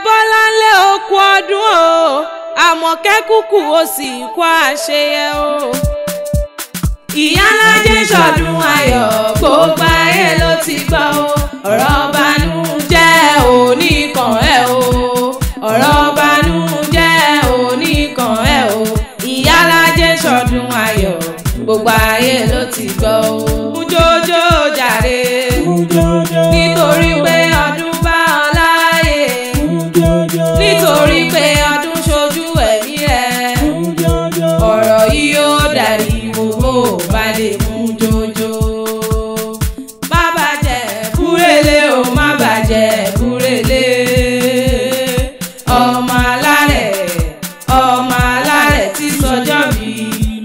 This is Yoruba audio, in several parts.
Bọ́láńlé okú ọdún o, Àmọ̀kẹ́ kúkú ó sì kú àṣeyẹ o. Ìyálájé ṣọdún ayọ̀, gbogbo ayé ló ti gbọ́ o. Ọ̀rọ̀ bànújẹ́ oníkan ẹ̀ o. Ọ̀rọ̀ bànújẹ́ oníkan ẹ̀ o. Ìyálájé ṣọdún ayọ̀, gbogbo ayé ló ti gbọ́ o. Mújójó jàre, nítorí pé ọdún bá ọ láàyè, nítorí pé ọdún ṣojú ẹ̀mí ẹ̀. Ọ̀rọ̀ yìí ó dàrí gbogbo bá lè mú jójó. Má bàjẹ́ búrẹ́lẹ́ o, má bàjẹ́ búrẹ́lẹ́. Ọmọ alárẹ̀ tí sọjọ́ bí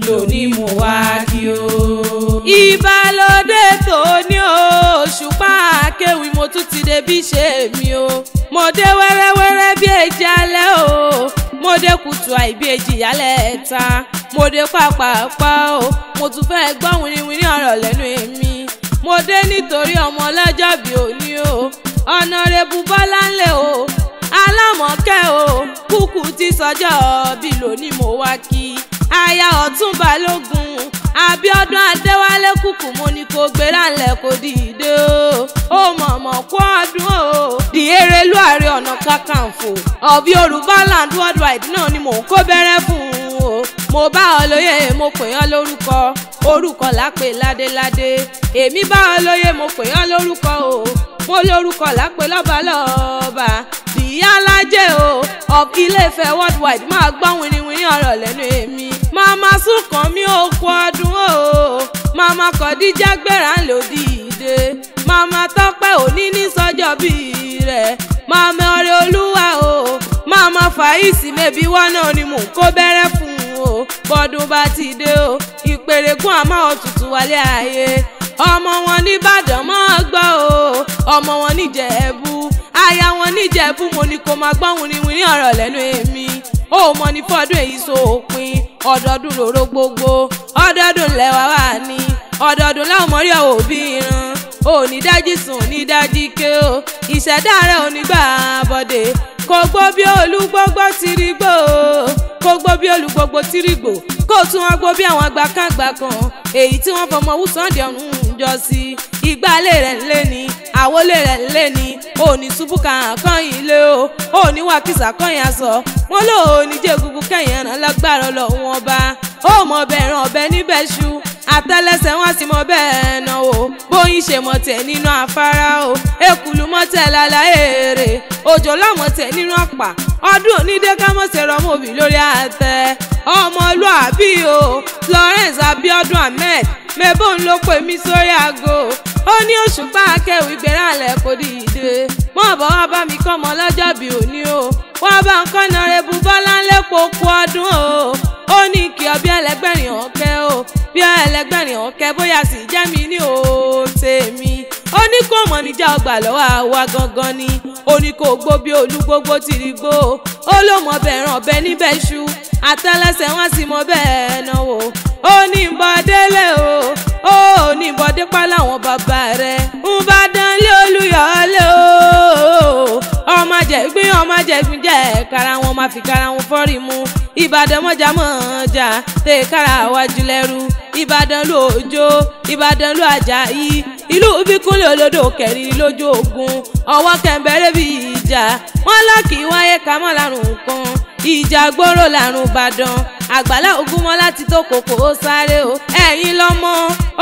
lónìí mo wá kí o. Ìbálòdé tó ní Òṣùpá akéwì, mo tún ti dé bí ṣe mi o. Mo dé wẹ́rẹ́wẹ́rẹ́ bí èjì alẹ́ o. Mo dé kùtù àìbí èjì yálẹ̀ ẹ̀ta. Mo dé pàpàpà o. Mo tún fẹ́ gbọ́ wìnìwìnì ọ̀rọ̀ lẹ́nu èmi. Mo dé nítorí ọmọ ọlọ́jọ́ bí òní o. Ọ̀nàrẹ́bù Bọ́láńlé o, Alámọ̀kẹ́ o, kúkú tí sọjọ́ bí lónìí mo wá kí. Aya Ọ̀tún Balógun Abíọ́dún Adéwálé kúkú, mo ní kó gbéra ńlẹ̀ kó dìde o. Ó mọ̀mọ́ kú ọdún o. Di Erelú Ààrẹ Ọ̀nà Kakanfò of Yorùbá Land worldwide náà ni mò ń kó bẹ̀rẹ̀ fún un o. Mo bá ọ lóye, mo pè ọ́ lórúkọ, orúkọ lápè ládéládé. Èmi bá ọ lóye, mo pè ọ́ lórúkọ o. Mo lórúkọ lápè lọ́balọ́ba. Ìyálájé o of Ilé-Ifẹ̀ worldwide máa gbọ́ wìnìwìnì ọ̀rọ̀ lẹ́nu èmi. Màmá Súnkànmí ó kú ọdún o. Màmá Kọ̀díjà gbéra ń lò dìde. Màmá Tọ́pẹ́ òní ní sọ́jọ́ bí rẹ̀. Màmá Ọrẹ Olúwa o. Màmá Fàísì mẹ́bí wá náà ni mò ń kó bẹ̀rẹ̀ fún o. Bọ́dún bá ti dé o, ìpèrègùn àmọ́ òtútù wálé ayé. Ọmọ wọn nìbàdàn máa gbọ́ o. Ọmọ wọn níjẹ̀bú, aya wọn níjẹ̀bú, mo ní kó máa gbọ́ wìnìwìnì ọ̀rọ̀ lẹ́nu èmi. Ó mọ ní fọdún èyí sópin, ọdọọdún lóró gbogbo, ọdọọdún lẹ́wà wà ní, ọdọọdún láwọn mọ̀rí òbí ìran. Ò ní dájí sùn, ní dájí ké o, ìṣẹ̀dá rẹ̀ ò ní gbà bọ̀dé. Kò gbó bí olúgbógbó ti rí gbó o, kò gbó bí olúgbógbó ti rí gbò, kó tún wọn gbó bí àwọn àgbà kan gbà kan, èyí tí wọ́n fọmọ wùsàndì ọ̀run jọ sí. Ìgbálẹ̀ rẹ̀ ń lé ní, àwọlé rẹ̀ ń lé ní, òní ṣubú kàn ilé o, òní wàkìsà kàn aṣọ, wọn lò ó ní jẹ́ egungun kẹ́yìn ẹran lágbára Ọlọ́run ọba. Ó mọ bẹ̀ràn ọbẹ̀ níbẹ̀ ṣu, àtẹ́lẹsẹ̀ wọn sì mọ bẹ́ẹ̀ náà o. Bóyin ṣe mọ tẹ̀ nínú afárá o, ekùlù mọ tẹ̀ lálá èrè, òjò lọ́mọ tẹ̀ nínú ọ̀pá. Ọdún onídé ká mọ̀ ṣe rọmọ òbí lórí àtẹ. Ọmọlúàbí o, Florence Abiodun Ahmed, mẹ́bọ̀n ló pè mí sórí aago. Ó ní Òṣùpá akéwì gbéra lẹ̀ kó dìde. Mọ̀ bọ́ wá bá mi kọ́ ọmọ lọ́jọ́ bí òní o. Wá bá ń kọ́ Nọrẹ́bù Bọ́láńlé kó kú ọdún o. Ó ní kí ọ bí ẹlẹgbẹ̀rin ọ̀kẹ́ o, bí ẹlẹgbẹ̀rin ọ̀kẹ́ bóyá sì jẹ́ mi ní o tèmi. Ó ní kó mọ̀ níjà ọgbà lọ́wọ́ àwa gangan ni. Ó ní kó gbó bí olúgbógbó ti rí gbó. Ó ló mọ bẹ̀ràn ọbẹ̀ níbẹ̀ ṣu, àtẹ́lẹsẹ̀ wọn sì mọ bẹ́ẹ̀ náà o. Ó ní bọ́délé o, ó ní bọ́dé pa láwọn bàbá rẹ̀. Ń bá dánlé Olúyọ̀lé o. Ọmọ jẹ̀gbín, ọmọ jẹ̀gbín jẹ́ kára wọn máa fi kára wọn fọ́rí mu. Ìbàdàn mọ́jà mọ́jà tẹ kára wájú lẹ́rú. Ìbàdàn ló Òjó, Ìbàdàn ló Àjàyí. Ìlú Bíkúnlé olódò kẹrin lójú ogun. Ọwọ́ kẹ̀mbẹ̀rẹ̀ bí ìjà. Wọ́n lọ́kì wáyé ká mọ́ lárùn kan. Ìjà gbòòrò lárùn Ìbàdàn. Àgbàlá Ògúnmọ́lá ti tó kòkó ó sáré o. Ẹ̀yin lọ́mọ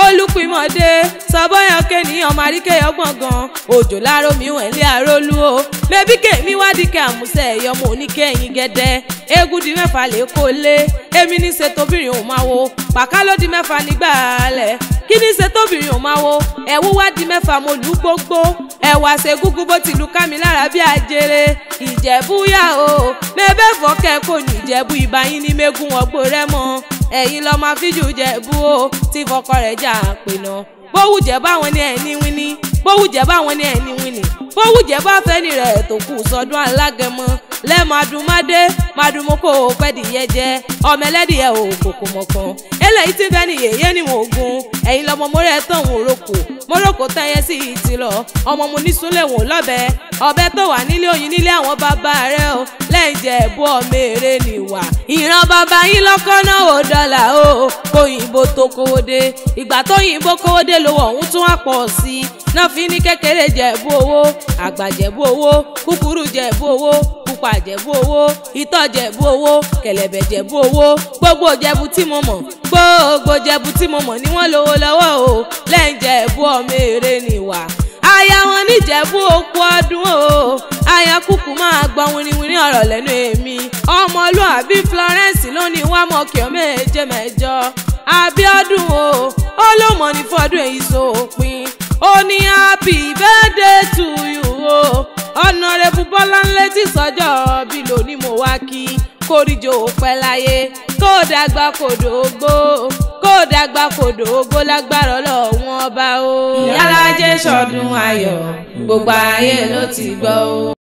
Olúpìmọ̀dé, sọ́bọ́yàn kéèyàn ọmọ àríkè ọgbọ̀ngàn. Òjò láró mi wẹ̀ lé àrólú o. Mẹ́bí kèmí wádìí kẹ́ àmúṣe ẹ̀yọ́ mo ní kẹ́yìn gẹ́dẹ́. Eégún di mẹ́fà lè kó lé. Èmi ní ṣe tóbìnrin ò máa wo. Pàká ló di mẹ́fà nígbà alẹ̀. Kí ní ṣe tóbìnrin ò máa wo? Ẹ̀wú wá di mẹ́fà mo lù gbogbo. Ẹ̀wà ṣe gúgú bó ti lu ká mi lára bí ajere. Ìjẹ̀bú yá o. Mẹ́bẹ́ fọ́kẹ́ kò ní Ìjẹ̀bú ìbáyín ní mẹ́gùn ọgbó rẹ mọ́. Ẹ̀yin lọ máa fíjù Jẹ̀bú o, tí fọkọ rẹ̀ jà pè náà. Bówù jẹ́ báwọn ní ẹni wíní, bówù jẹ́ báwọn ní ẹni wíní. Fowújẹ bá fẹ́ni rẹ̀ tó kù sọdún alágẹmọ lẹ́ẹ̀madùnmádé madùnmọ́kò pẹ́dìyẹ jẹ ọmọ ẹlẹ́dìyẹ ò kòkò mọ̀kan eléyìí tí bẹ́ẹ̀ ni yèyé ni wọ́n gun ẹ̀yin lọ́mọ mọ́rẹ́ tán òun òrokò mọ́rọ́kò tẹ́yẹ sí ti lọ ọmọ mo ní súnlẹ̀ wò lọ́bẹ̀ ọbẹ̀ tó wà nílé oyin nílé àwọn bàbá rẹ o lẹ́yìn jẹ́ ẹ̀bú ọmọ èrè nìwà ìran bàbá yín lọ́kọ́ náà ò dọ́là o kóyìnbó tó kówó dé ìgbà tóyìnbó kówó dé lówó ọ̀hún tún wá pọ̀ sí i náà fi ní kékeré jẹ̀bú owó àgbà jẹ̀bú owó kúkúrú jẹ̀bú owó pupa jẹ̀bú owó ìtọ̀ jẹ̀bú owó kẹ̀lẹ̀bẹ̀ jẹ̀bú owó gbogbo jẹ̀bú tí mo mọ̀ gbogbo jẹ̀bú tí mo mọ̀ ni wọ́n lówó lọ́wọ́ o lẹ́yìn jẹ̀bú ọmọ èrè nìwà aya wọn níjẹ̀bú okú ọdún o aya kúkú máa gbọ́ winiwini ọ̀rọ̀ lẹ́nu èmi ọmọlúàbí Florence ló ní wàá mọ̀ kí ọ méje mẹ́jọ Abíọ́dún o ó ló mọ̀ ní fọdún èyí sópin ó ní happy birthday to you o ọ̀nàrẹ́bù Bọ́láńlé tí sọ́jọ́ bí lónìí mo wá kí kórìjò pẹ́ láyé kó dàgbà kó dògbò kó dàgbà kó dògbò lágbára Ọlọ́run ọba o. Ìyálájé ṣọdún ayọ̀ gbogbo ayé ló ti gbọ́ o.